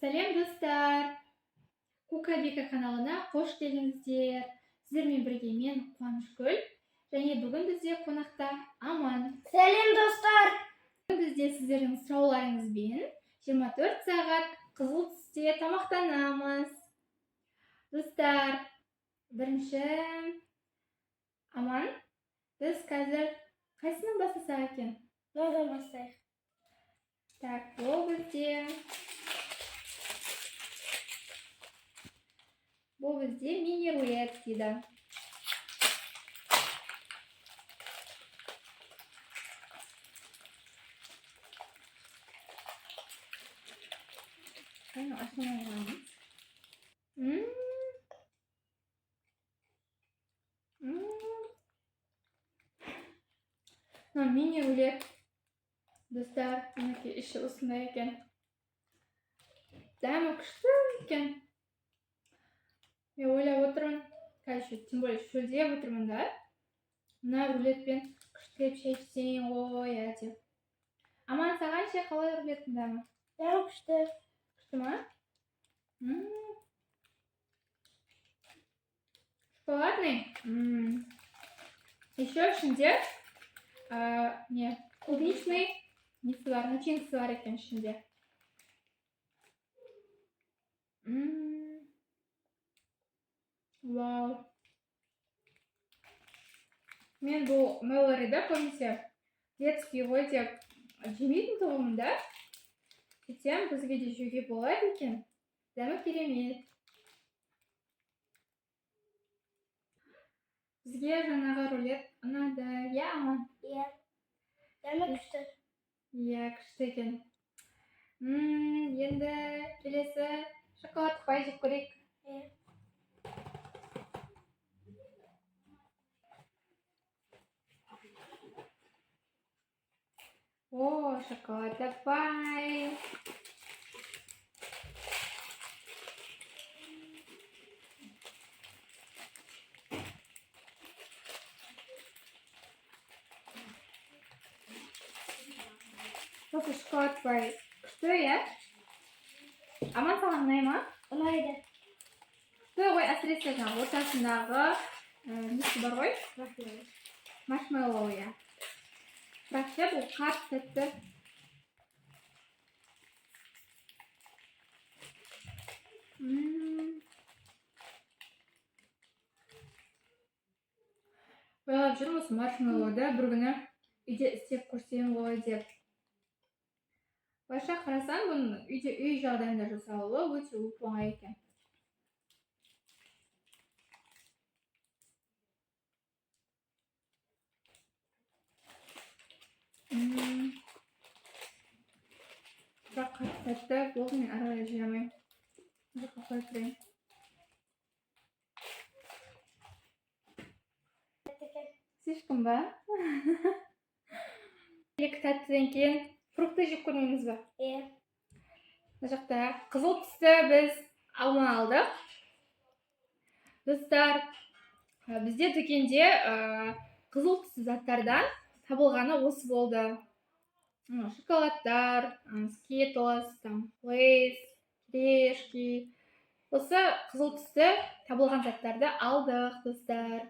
Сәлем, достар! Кука Бека каналына қош келдіңіздер. Сіздермен бірге мен, Қуанышгүл, және бүгін бізде қонақта Аман. Сәлем, достар! Бүгін бізде сіздердің сұрауларыңызбен 24 сағат қызыл түсте тамақтанамыз. Достар, бірінші, Аман, біз қазір қайсынан бастасақ екен? Мынадан бастайық. Так, бұл бізде мини рулет дейді. Қане, ашылмай қаламыз. Мына мини рулет, достар, мінекей, іші осындай екен. Дәмі күшті екен. Мен ойлап отырмын, қазір тем более шөлдеп отырмын да. Мына рулетпен күштілеп шай ішсең ғой, иә, деп. Аман, саған ше, қалай рулеттің дәмі? Дәмі күшті. Күшті ма? Шоколадный. Еще ішінде не, клубничный несі бар, начинкасы бар екен ішінде. Вау. Мен бұл Мэллориді көбінесе детский ғой деп жемейтін тұғынмын да. Сөйтсем, бізге де жеуге болады екен. Дәмі керемет. Бізге жаңағы рулет ұнады, иә, Аман? Иә. Дәмі күшті. Иә, күшті екен. Енді келесі шоколад пай жеп көрейік. Иә. О, шоколад пай. Осы шоколад пай күшті, иә? Аман, саған ұнай ма? Ұнайды. Күшті ғой, әсіресе жаңағы ортасындағы несі бар ғой? Маршмеллоу, иә. Бірақ ше, бұл қатты тәтті. Ойлап жүрмін, осы маршмеллоуды бір күні үйде істеп көрсем ғой деп. Былайша қарасаң, бұның үйде, үй жағдайында жасалуы өте оп оңай екен. Бірақ қатты тәтті болды, мен ары қарай жей алмаймын. Мына жаққа қойып тұрайын. Слишком ба? Екі тәттіден кейін фрукты жеп көрмейміз ба? Иә. Мына жақта қызыл түсті біз алма алдық. Достар, бізде дүкенде қызыл түсті заттардан табылғаны осы болды. Шоколадтар, Skittles, там, Лейс, Кириешки. Осы қызыл түсті табылған заттарды алдық, достар.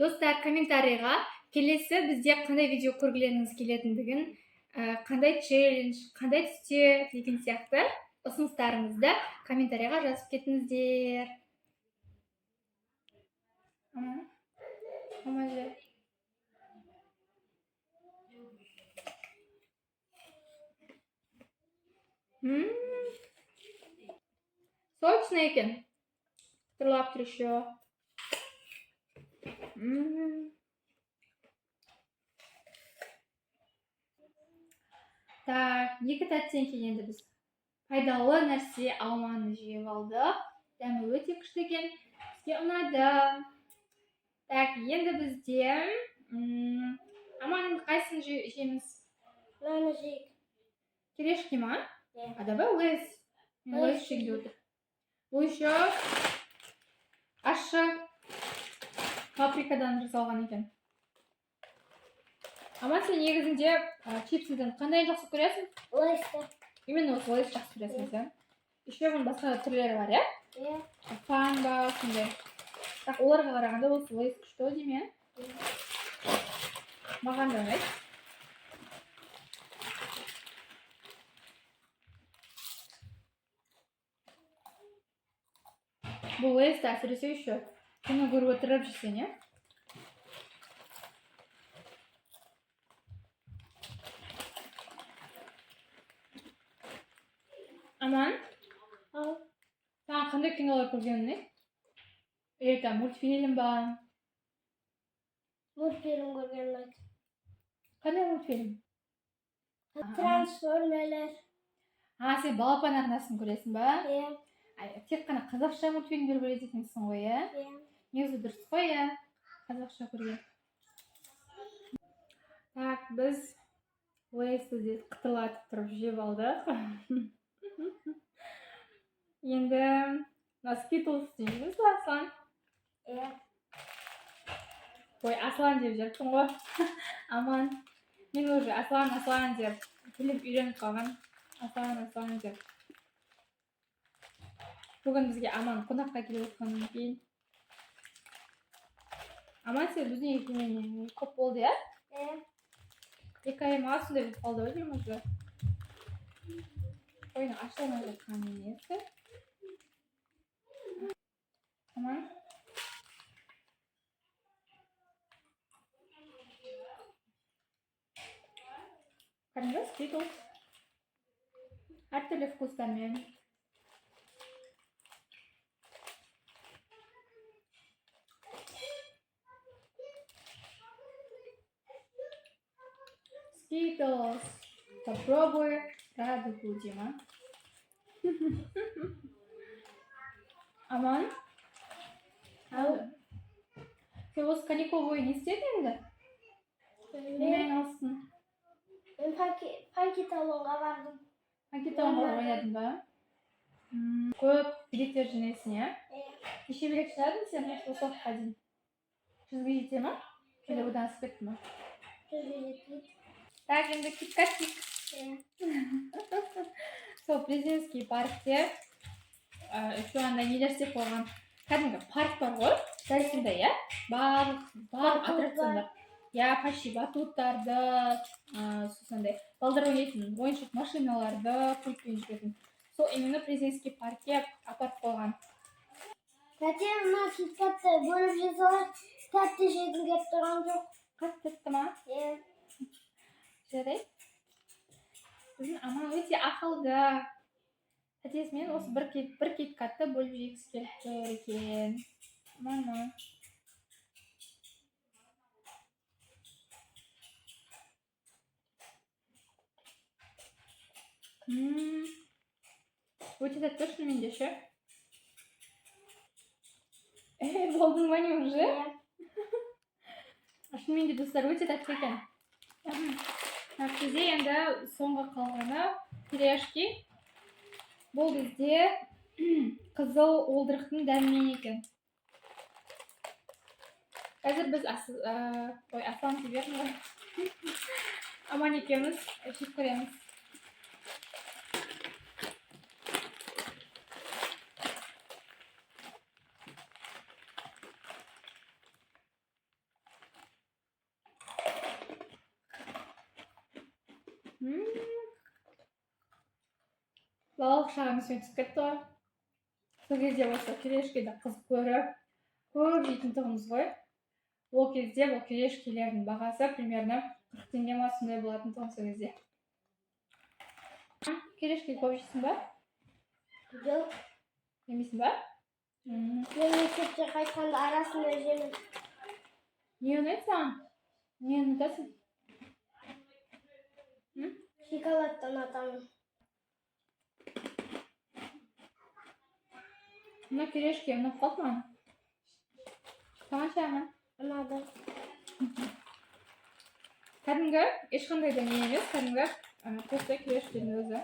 Достар, комментарийға келесі бізде қандай видео көргілеріңіз келетіндігін, қандай челлендж, қандай түсте деген сияқты ұсыныстарыңызды комментарийға жазып кетіңіздер. Аман, аман же. Сочный екен. Қытырлап тұр еще. Так, екі тәттіден кейін енді біз пайдалы нәрсе, алманы жеп алдық. Дәмі өте күшті екен. Бізге ұнады. Так, енді бізде Аман, енді қайсысын жейміз? Мынаны жейік. Кириешки ма? Иә. А давай Лейс. Мен Лейс Лейс жегім келіп отыр. Бұл еще ащы паприкадан жасалған екен. Аман, сен негізінде чипсыдан қандай жақсы көресің? Лейсті. Именно осы Лейс жақсы көресің сен. Еще бұның басқа да түрлері бар, иә? Иә. Фан ба, сондай. Бірақ оларға қарағанда осы Лейс күшті ғой деймін, иә? Маған да ұнайды. Бұл Лейсті әсіресе еще кино көріп отырып жесең, иә? Аман, Ал. саған қандай кинолар көрген ұнайды? Или там мультфильм ба? Мультфильм көрген ұнайды. Қандай мультфильм? Трансформерлер. А, сен «Балапан» арнасын көресің ба? Иә. Ай, тек қана қазақша мультфильмдер көреді екенсің ғой, иә? Иә. Негізі дұрыс қой, иә, қазақша көрген. Так, біз Лейсті де қытырлатып тұрып жеп алдық. Енді мына Скитлс дейміз ба, Аслан? Иә. Ой, Аслан деп жіберіппін ғой. Аман. Мен уже Аслан, Аслан деп тілім үйреніп қалған. Аслан, Аслан деп. Бүгін бізге Аман қонаққа келіп отқаннан кейін. Аман, сен біздің үйге келгеніне көп болды, иә? Иә. 2 ай ма, сондай болып қалды ғой деймін уже. Ой, ашыла алмай жатқан несі. Аман. Кәдімгі Скитлс. Әртүрлі вкустармен. Скитлс. Попробуй радугу, Дима. Аман? Ау. Сен осы каникул бойы не істедің енді? Немен айналыстың? Мен Фанки Таунға бардым. Фанки Таунға ойнадың ба? Көп билеттер жинайсың, иә? Иә. Неше билет жинадың сен осы уақытқа дейін? 100-ге жете ма? Или одан асып кетті ма? 100-ге жетпейді. Так, енді Киткатик. Иә. Сол президентский паркте еще андай нелер істеп қойған. Кәдімгі парк бар ғой, дәл сондай, иә? Барлық Батут. Аттракциондар. Иә, почти батуттарды, сосын андай балдар ойнайтын ойыншық машиналарды, пультпен жүретін. Сол именно президентский паркке апарып қойған. Тәте, мына Киткатты бөліп жей салайық. Тәтті жегім келіп тұрған жоқ. Қатты тәтті ма? Иә. Жарайды. Біздің Аман өте ақылды. Тәтесімен осы бір Киткатты бөліп жегісі келіп тұр екен. Аман. Өте тәтті шынымен де ше. Ей, болдың ба не уже? Иә. Шынымен де, достар, өте тәтті екен. Так, бізде енді соңғы қалғаны Пелешки. Бұл бізде қызыл уылдырықтың дәмімен екен. Қазір біз ой, Аслан дей бердім ғой. Аман екеуміз жеп көреміз. Балалық шағым есіме түсіп кетті ғой. Сол кезде осы кириешкиді қызық көріп, көп жейтін тұғынбыз ғой. Ол кезде бұл кириешкилердің бағасы примерно 40 теңге ма, сондай болатын тұғын сол кезде. Кириешки көп жейсің ба? Жоқ. Жемейсің ба? Мен мектепте қайтқанда арасында жемін. Не ұнайды саған? Не ұнатасың? Шоколадты ұнатамын. Мына кириешки ұнап қалды маған. Саған ше, Аман? Ұнады. Кәдімгі ешқандай да не емес, кәдімгі просто кириешкидің өзі.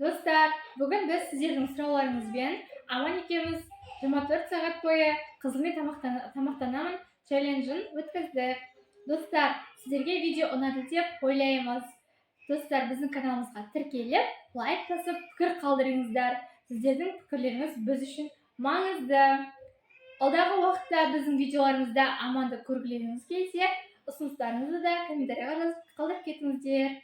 Достар, бүгін біз сіздердің сұрауларыңызбен Аман екеуміз 24 сағат бойы қызылмен тамақтанамын челленджін өткіздік. Достар, сіздерге видео ұнады деп ойлаймыз. Достар, біздің каналымызға тіркеліп, лайк басып, пікір қалдырыңыздар. Сіздердің пікірлеріңіз біз үшін маңызды. Алдағы уақытта біздің видеоларымызда Аманды көргілеріңіз келсе, ұсыныстарыңызды да комментарийға жазып қалдырып кетіңіздер.